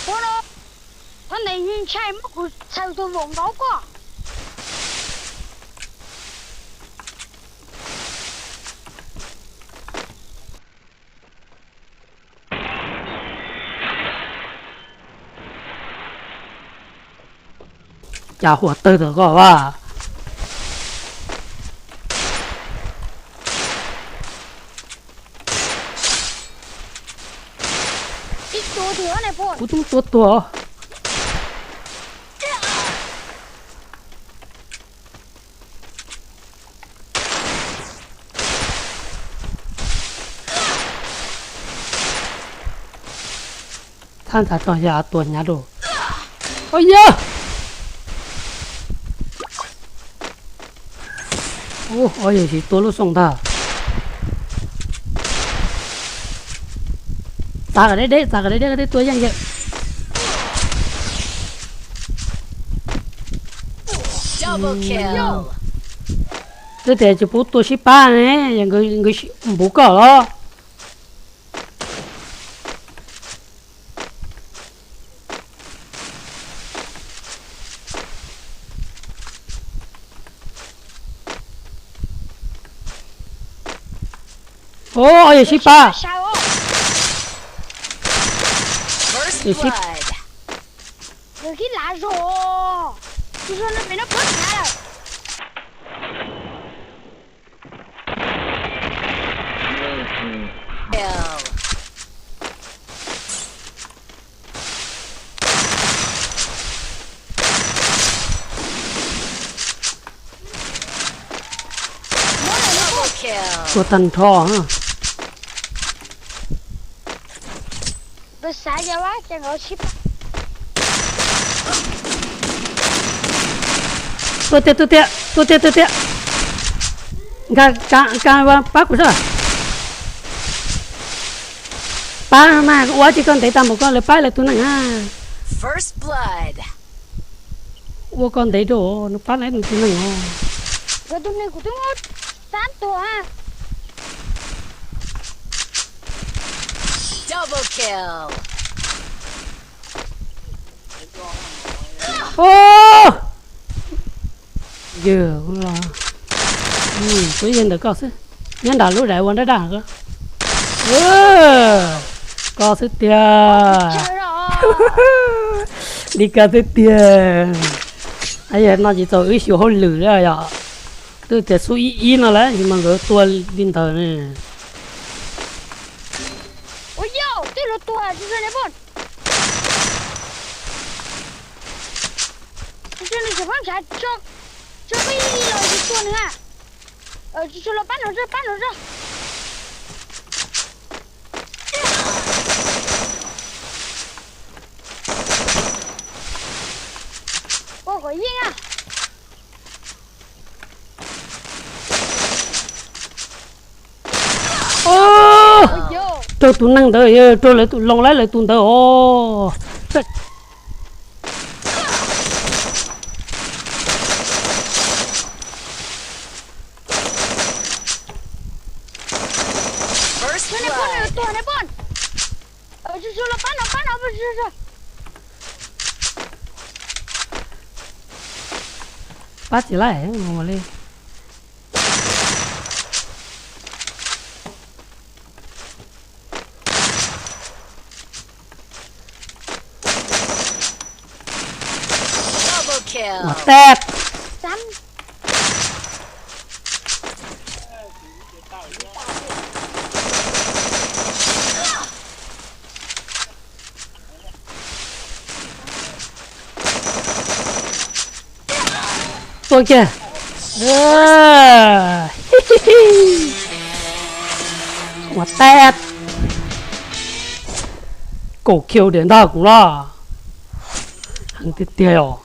Ua no, thaum ntawd ntshai muab kuv txhaws tus voom nkaub ko. Cas huam tawg tawm koj vas? Kuv twb tua tuag. Txhab ntxhab tso yog tua hnyav dua. Au yog. Ua yog tsis tua lub xoo ntag. Txav kom deb deb, txav kom deb deb, deb tua yeej yawm. Twb tias tsis pub tua sib pab ne, yog nkawd npuv koj los. Au yog sib pab. Tua tag nrho. Tua tiag, tua tiag, tua tiag, tua tiag. Nkag, nkag, pab kuv seb. Pab mas ua tsis koj ntev tag npaum koj lawv pab lawv tus neeg na. Ua koj ntev rau nws pab lawv tus neeg os. Yog, kuv yog ntawm koj xwb, nyob nram lub daim ua nrab daj. Koj xwb tiag. Li koj xwb tiag. Yog no tsis txaus wb xyuas hauj lwm lawm yom. Twb tias xub ib ib no lawm tsis mas nkawd tua li ntawd ne. Raug tus neeg ntawd, raug lawv tus, loo lawv tus ntawd os. Pab tsis laij li. Ua teb. Tua kiag. Ua teb. Kaum kill diam ntag kuv los. Heev tiag tiag os.